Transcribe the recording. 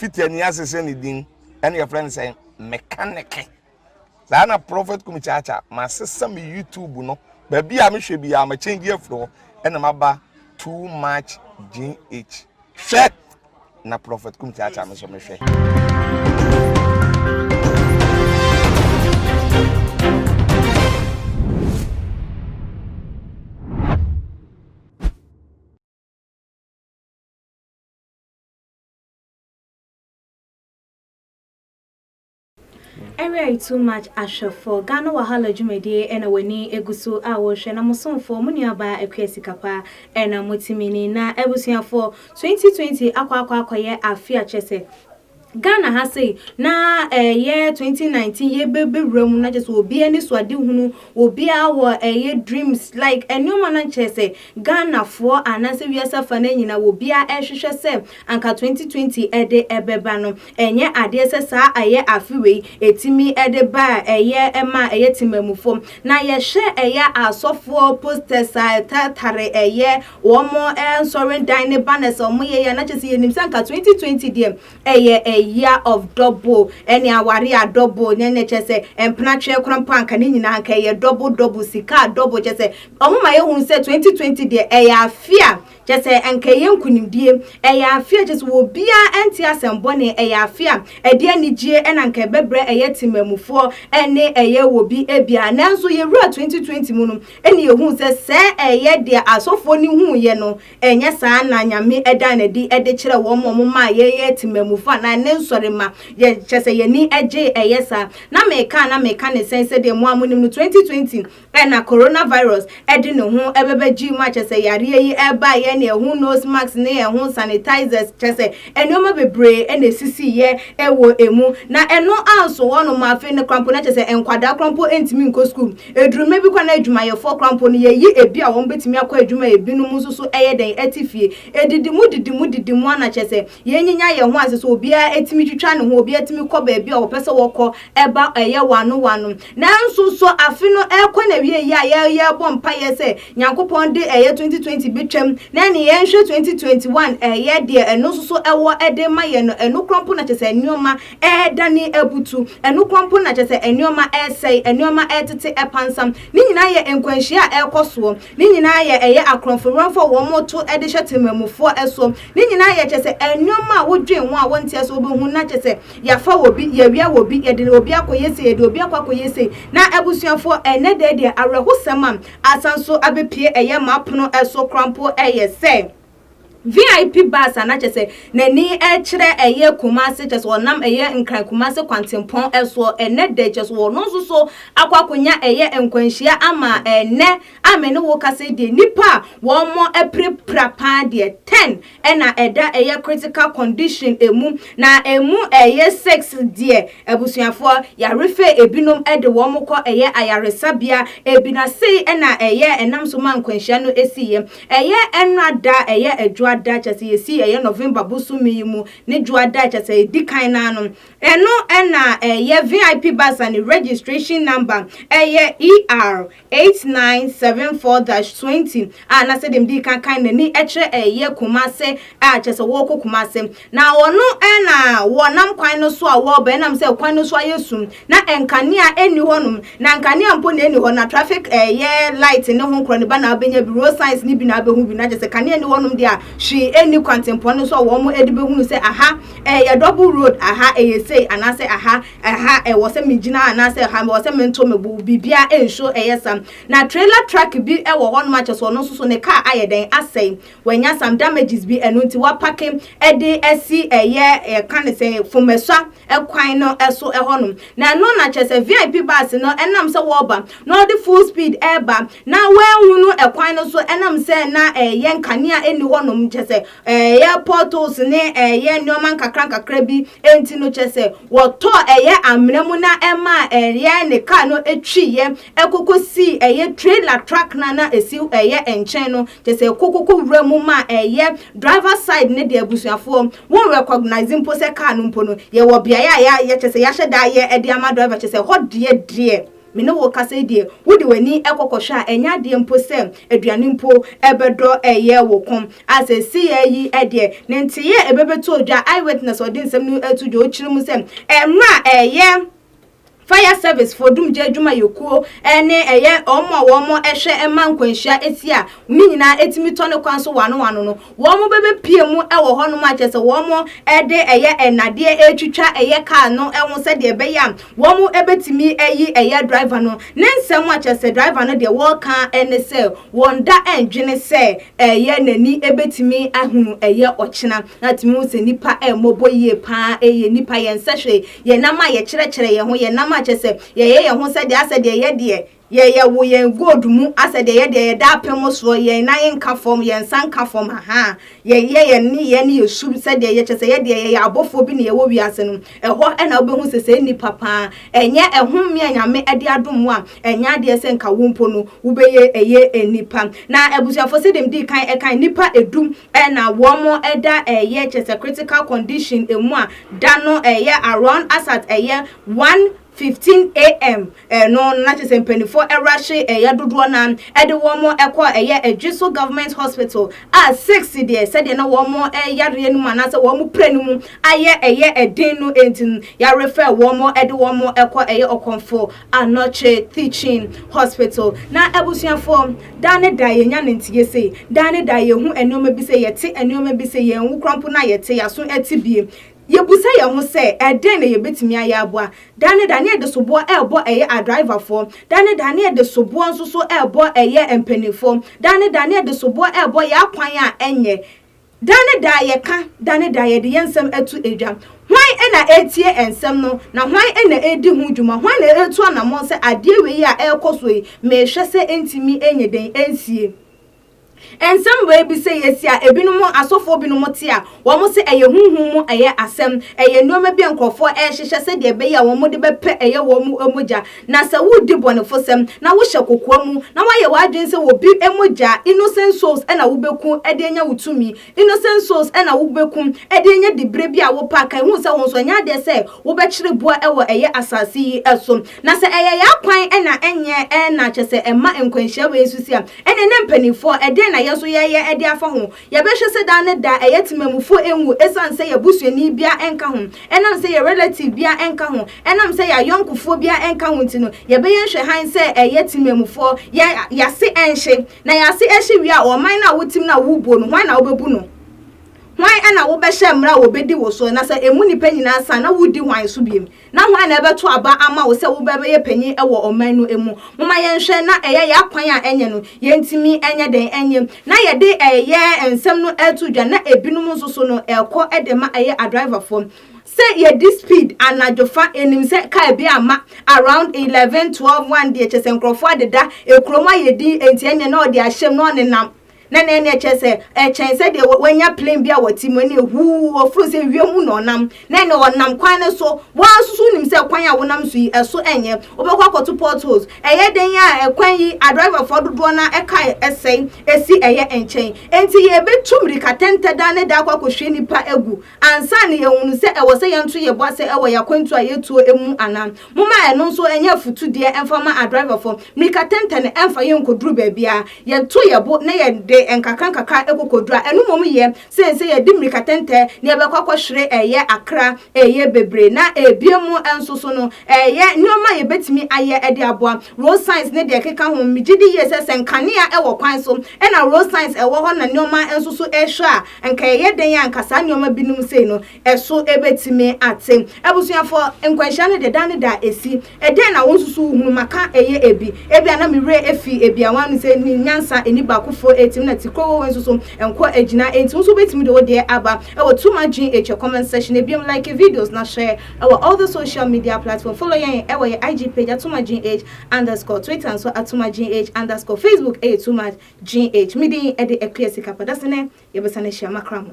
Fiti ani asese ne din ɛna yɛfrɛ no sɛ mechanic. Saa na Prophet Kumi Kyaakyaa masesa me YouTube no baabi a mehwɛ biara ma change afiri hɔ ɛna maba too much GH. Hwɛ na Prophet Kum Kyaakyaa me nso mehwɛ. Area too much ahwɛfoɔ Ghana Wahala dwumadie ɛna w'ani egu so a wɔhwɛ na mo somfoɔ mo nuabaa Akua Sikapa ɛna mo timini na abusuafoɔ 2020 akɔ akɔ akɔyɛ afe a kyerɛ sɛ Ghana ha sei na ɛyɛ 2019 yɛbɛbɛwura mu na kyerɛ sɛ obiara ani so ade hunu obiara wɔ ɛyɛ dreams like nneɛma no kyerɛ sɛ Ghanafoɔ anaasɛ wiase afa no nyinaa obiara ɛhwehwɛ sɛ anka 2020 ɛde ɛbɛba no ɛnyɛ adeɛ sɛ saa ɛyɛ afe wei ɛtumi ɛde ba a ɛyɛ ɛma ɛyɛ temamufoɔ na yɛhwɛ ɛyɛ asɔfoɔ posters a ɛtatare ɛyɛ wɔn nsɔredan ne banners a wɔn yɛ yɛ na kyerɛ sɛ yɛnim sɛ anka 2020 deɛ ɛyɛ a year of double ɛne aware a double ne ne kyerɛ sɛ mpenatweɛ koraa mpo anka ne nyinaa anka ɛyɛ double double sika a double kyerɛ sɛ wɔn ma yɛhunu sɛ 2020 deɛ ɛyɛ afe a kyerɛ sɛ anka ɛyɛ nkunimdie ɛyɛ afe a kyerɛ sɛ obiara ɛnte asɛm bɔne ɛyɛ afe a ɛde anigye ɛna anka ɛbɛbrɛ ɛyɛ temamufoɔ ɛne ɛyɛ wɔ bi ebia nanso yɛwura 2020 mu no ɛne yɛhu sɛ sɛ ɛyɛ deɛ asɔfoɔ ne hu yɛ no ɛnyɛ saa na Nyame ɛda n'adi ɛde kyerɛ wɔn a wɔn ma yɛyɛ temamufoɔ anaa ne nsɔre ma yɛ kyerɛ sɛ yɛni ɛgye ɛyɛ saa na meka na meka ne sɛn sɛdeɛ mo a mo nim no 2020 ɛna coronavirus ɛde ne ho ɛbɛbɛgye mu akyɛ sɛ yareɛ yi ɛba yɛ ne ɛho nose mask ne ɛho sanitizers kyɛ sɛ nneɛma bebree ɛna esisi yɛ ɛwɔ emu na ɛno anso hɔnom afei ne krampo na kyɛ sɛ nkwadaa krampo ntumi nkɔ school eduruma bi kɔ na adwumayɛfoɔ krampo no yɛyi ebi a wɔn bɛtumi akɔ adwuma ebinom nso so ɛyɛ dɛn ɛte fie edidi mu didi mu didi mu ana kyɛ sɛ yɛnyinya yɛn ho ase so obiara etumi twitwa ne ho obiara etumi kɔ baabi a wɔpɛ sɛ wɔkɔ ɛba ɛyɛ wano wano nanso so afe no ɛkɔ na wie yi a yɛyɛ bɔ mpaeɛ sɛ Nyankopɔn de ɛyɛ 2020 betwam na ne yɛnhwɛ 2021 ɛyɛ deɛ ɛno nso so ɛwɔ ɛde ma yɛn no ɛno korɔmpo na kyɛ sɛ nneɛma ɛɛdane abutu ɛno korɔmpo na kyɛ sɛ nneɛma ɛɛsɛe nneɛma ɛɛtete ɛpansam ne nyinaa yɛ nkwanhyia a ɛrekɔ soɔ ne nyinaa yɛ ɛyɛ akorɔmfowerɛmfo a wɔn to ɛde hyɛ temamufoɔ ɛso ne nyinaa yɛ kyɛ sɛ nneɛma a wodwen ho a wɔnte ase wɔbɛhu na kyɛ sɛ yɛafa wɔ bi yɛwia wɔ bi yɛde obi akɔyɛ sei yɛde obi akɔ akɔyɛ sei na abusuafoɔ ɛnɛ deɛ deɛ awerɛhosɛm a asan so abɛpie ɛyɛ maapono ɛso korampo ɛyɛ sɛ VIP bus a na kyerɛ sɛ n'ani kyerɛ ɛyɛ Kumase kyerɛ sɛ ɔnam ɛyɛ Nkran Kumase kwantempɔn ɛsoɔ ɛnɛ da kyerɛ sɛ ɔno nso so akɔ akɔnya ɛyɛ nkwanhyia ama ɛnɛ a me ne wo kasa deɛ nipa a wɔn mo apirapira paa deɛ 10 ɛna ɛda ɛyɛ critical condition emu na emu ɛyɛ 6 deɛ abusuafoɔ yarefe ebinom ɛde wɔn kɔ ɛyɛ ayaresabea ebi na sei ɛna ɛyɛ ɛnam so ma nkwanhyia no esi yɛ ɛyɛ ɛnra da ɛyɛ adwoada kyerɛ sɛ yɛsi ɛyɛ November bosome yi mu ne dwoada kyerɛ sɛ ɛdi kan naa no ɛno ɛna ɛyɛ VIP bus ne registration number ɛyɛ ER 8974-20 a na sɛ dem di kan kan n'ani ɛkyerɛ ɛyɛ Kumase a kyerɛ sɛ wɔrekɔ Kumase na ɔno ɛna wɔnam kwan no so a wɔreba ɛnam sɛ kwan no so ayɛ sum na nkanea ɛnni hɔnom na nkanea mpo na ɛnni hɔ na traffic ɛyɛ light ne ho nkorɔ ne ba na abɛnya bi road signs ne bi na abɛhu bi na kyerɛ sɛ kanea nni hɔnom deɛ a hwee ɛnni kwantempɔn no so a wɔn ɛde bɛhunu sɛ aha ɛyɛ double road aha ɛyɛ sei anaasɛ aha aha ɛwɔ sɛ megyina anaasɛ ha ɛwɔ sɛ mento me bo biribiara ɛnso ɛyɛ sam na trailer truck bi ɛwɔ hɔnom akyɛ sɛ ɔno nso so ne car ayɛ dɛn asɛe wanya some damages bi ɛno nti wapark ɛde asi ɛyɛ ɛka ne sɛ Fomɛsua ɛkwan no ɛso ɛhɔnom na ɛno na kyerɛ sɛ VIP bus no ɛnam sɛ wɔreba na ɔde full speed ɛreba na wɔahunu ɛkwan no so ɛnam sɛ na ɛyɛ nkanea ɛni hɔnom kyerɛ sɛ ɛyɛ potholes ne ɛyɛ nneɛma nkakra nkakra bi enti no kyerɛ sɛ wɔtɔ ɛyɛ amena mu na ɛma ɛyɛ ne car no etwiiɛ ɛkoko si ɛyɛ trailer truck na na esi ɛyɛ nkyɛn no kyerɛ sɛ kokoko wura mu ma ɛyɛ driver side ne deɛ abusuafoɔ wɔn recognize mpo sɛ car no mpo no yɛwɔ beaeɛ a yɛ kyerɛ sɛ yɛahyɛ da yɛ ɛde ama driver kyerɛ sɛ hɔ deɛ deɛ. Me ne wo rekasa yi deɛ, wode w'ani kɔ kɔhwɛ a, ɛnyɛ adeɛ mpo sɛ aduane mpo bɛdɔ ɛyɛ wo kɔn. A seesei yi deɛ, ne nteeɛ a ɛbɛbɛtɔ dwa, eyewitness a ɔde nsɛm no to dwa, ɔkyerɛ mu sɛ, mmerɛ a ɛyɛ Fire Service foɔ, dumgya adwumayɛkuo ne ɛyɛ wɔn a wɔhwɛ ma nkwanhyia si a, ne nyinaa tumi tɔ ne kwan so wano wano no, wɔn bɛbɛpue mu wɔ hɔnom a kyerɛ sɛ wɔn de ɛyɛ nnadeɛ retwitwa ɛyɛ kaa no ho sɛdeɛ ɛbɛyɛ a wɔn bɛtumi ayi ɛyɛ driver no. Ne nsɛm a kyerɛ sɛ driver no deɛ wɔreka ne sɛ wɔn da ndwene sɛ ɛyɛ n'ani bɛtumi ahunu ɛyɛ ɔkyena. Na tumi hu sɛ nnipa mmɔbɔ yie paa ɛyɛ nnipa yɛn nsɛ hwee, yɛn nam a yɛkyerɛkyerɛ yɛn ho, yɛn nam a kyerɛ sɛ yɛyɛ yɛn ho sɛdeɛ asɛ deɛ yɛ deɛ Yɛ yɛ wo yɛn gold mu asɛ deɛ yɛ deɛ yɛda apem soɔ yɛn nan nka fam yɛn nsa nka fam ahaa yɛ yɛ yɛn ne yɛn ne yɛ su sɛdeɛ yɛ kyɛsɛ yɛ deɛ yɛyɛ abɔfoɔ bi na yɛwɔ wiase no ɛhɔ na wobɛhu sɛ sɛ nnipa paa ɛnyɛ ɛho mmea Nyame ɛde adom wo a ɛnyɛ adeɛ sɛ nka wo mpo no wobɛyɛ ɛyɛ nnipa na abusuafoɔ sɛdeɛ medii kan ɛkan nnipa ɛdu ɛna wɔn ɛda ɛyɛ kyɛsɛ critical condition ɛmu a da no ɛyɛ around asat ɛyɛ 1:15 AM no na kyerɛ sɛ mpanimfoɔ ɛrahye ɛyɛ dodoɔ no ara de wɔn kɔ ɛyɛ Adwiso Government Hospital a 6 deɛ sɛdeɛ na wɔn yareɛ no mu anaasɛ wɔn pira no mu ayɛ ɛyɛ ɛden no nti no yɛarefɛ wɔn de wɔn kɔ ɛyɛ Ɔkɔmfo Anɔkye Teaching Hospital. Na abusuafoɔ, daa ne daa yɛnya ne nteɛ sei, daa ne daa yɛhu nneɛma bi sei, yɛte nneɛma bi sei, yɛn wo koraa mpo na yɛte, yɛaso ɛte bie. Yɛbisa yɛn ho sɛ, 'Ɛdɛn na yɛbɛtumi ayɛ aboa? Da ne da, na yɛde soboɔ rebɔ ɛyɛ adriverfoɔ. Da ne da, na yɛde soboɔ nso so rebɔ ɛyɛ mpanimfoɔ. Da ne da, na yɛde soboɔ rebɔ yɛn akwan a ɛnyɛ. Da ne da yɛka, da ne da yɛde yɛn nsɛm to dwa. Hwan na ɛretie nsɛm no, na hwan na ɛredi ho dwuma? Hwan na ɛretu anammɔn sɛ adeɛ wei a ɛrekɔ so yi, merehwɛ sɛ ɛntumi nyɛ dɛn nsie? Nsɛm wei bi sɛ yɛsi a ebinom asɔfoɔ binom te a, wɔn se ɛyɛ honhom mu ɛyɛ asɛm, ɛyɛ nnoɔma bi a nkorɔfoɔ ɛrehyehyɛ sɛdeɛ ɛbɛyɛ a wɔn de bɛpɛ ɛyɛ wɔn mogya. Na sɛ woredi bɔnefosɛm na wohyɛ kokoa mu na woayɛ w'adwene sɛ obi mogya, innocent souls, na wobɛku de anya wo tumi, Innocent souls na wo bɛkum de anya diberɛ bi a wo pɛ a, ka hu sɛ wo nso ɛnyɛ adeɛ sɛ wo bɛkyere boɔ wɔ ɛyɛ asase yi so. Na sɛ ɛyɛ yɛn akwan na ɛnyɛ na kyerɛ sɛ ɛma nkwanhyia wei nso si a, ɛneɛ na mpaninfoɔ ɛdeɛn na yɛn nso yɛyɛ de afa ho? Yɛbɛhwɛ sɛ daa ne daa ɛyɛ temamufoɔ nwu ɛsiane sɛ yɛn abusuani biara nka ho, ɛnam sɛ yɛn relative biara nka ho, ɛnam sɛ yɛn ayɔnkofoɔ biara nka ho nti no, yɛbɛyɛ nhwɛhan sɛ ɛyɛ temamufoɔ yɛn yɛase ɛnhye. Na yɛn ase ahye wie a, ɔman no a wotim no a wobuo no, hwan na wobɛbu no? Hwan na wobɛhyɛ mmara a wɔbɛdi wo soɔ? Na sɛ emu nnipa nyinaa sa a, na woredi hwan so bio? Na hwan na ɛbɛto aba ama wo sɛ wobɛbɛyɛ panin wɔ ɔman no mu? Momma yɛnhwɛ na ɛyɛ yɛn akwan a ɛnyɛ no, yɛntumi nyɛ dɛn nyɛ? Na yɛde ɛyɛ nsɛm no reto dwa, na ebinom nso so no, ɛrekɔ de ma ɛyɛ adriverfoɔ. Sɛ yɛdi speed anadwofa yɛnim sɛ car bi ama around 11, 12, 1 deɛ kyerɛ sɛ nkurɔfoɔ adeda, ekurom ayɛ din enti ɛneɛ na ɔde ahyɛm na ɔnenam na na ɛneɛ kyerɛ sɛ ɛkyɛn sɛ deɛ wanya plane bi a wɔte mu ɛneɛ huu ɔforo sɛ wiem na ɔnam na ɛneɛ ɔnam kwan no so wɔn nso so nim sɛ kwan a wonam so yi ɛso ɛnyɛ wobɛkɔ akɔto potholes ɛyɛ den a ɛkwan yi adriverfoɔ dodoɔ no ɛkae ɛsɛe ɛsi ɛyɛ nkyɛn enti yɛbɛtu mmirika tɛntɛ daa ne daa akɔ akɔhwie nipa agu Ansa na yɛahunu sɛ ɛwɔ sɛ yɛnto yɛn bo ase wɔ yɛn akwantu a yɛtuo mu anaa? Momma ɛno nso nyɛ afutudeɛ mfa mma adriverfoɔ. Mmirika tɛntɛn no mfa yɛn nkɔduru baabiara. Yɛto yɛn bo na yɛde nkakrankakra kɔkɔduru a, ɛno mmom yɛ sen sɛ yɛde mmirika tɛntɛn na yɛbɛkɔ akɔhwere ɛyɛ akra ɛyɛ bebree. Na ebinom nso so no, ɛyɛ nneɛma a yɛbɛtumi ayɛ de aboa. Road signs ne deɛ ɛkeka ho. Megye di yie sɛ sɛ nkanea wɔ kwan so na road signs wɔ hɔ na nneɛma nso so ɛhwɛ a, Anka yɛyɛ dɛn a anka saa nneɛma binom sei no, ɛso bɛtumi ate? Abusuafoɔ, nkwanhyia no deɛ, daa ne daa ɛsi. Ɛdeɛn na wo nso so wohunu? Maka ɛyɛ ebi. Ebia na me werɛ afi ebi a woanu sɛ ne nyansa nni baakofoɔ ɛtim na tikuro wɔ wei nso so nkɔ agyina. Enti wo nso wobɛtumi de wo deɛ aba ɛwɔ Too Much GH comment section. Ebiom like videos na share ɛwɔ all the social media platform. Follow yɛn ɛwɔ yɛ IG page @toomuchgh underscore, Twitter nso @toomuchgh underscore, Facebook ɛyɛ Too Much GH. Me din ɛde Akua Sikapa. Dasene yɛbɛsan ahyia makra mo.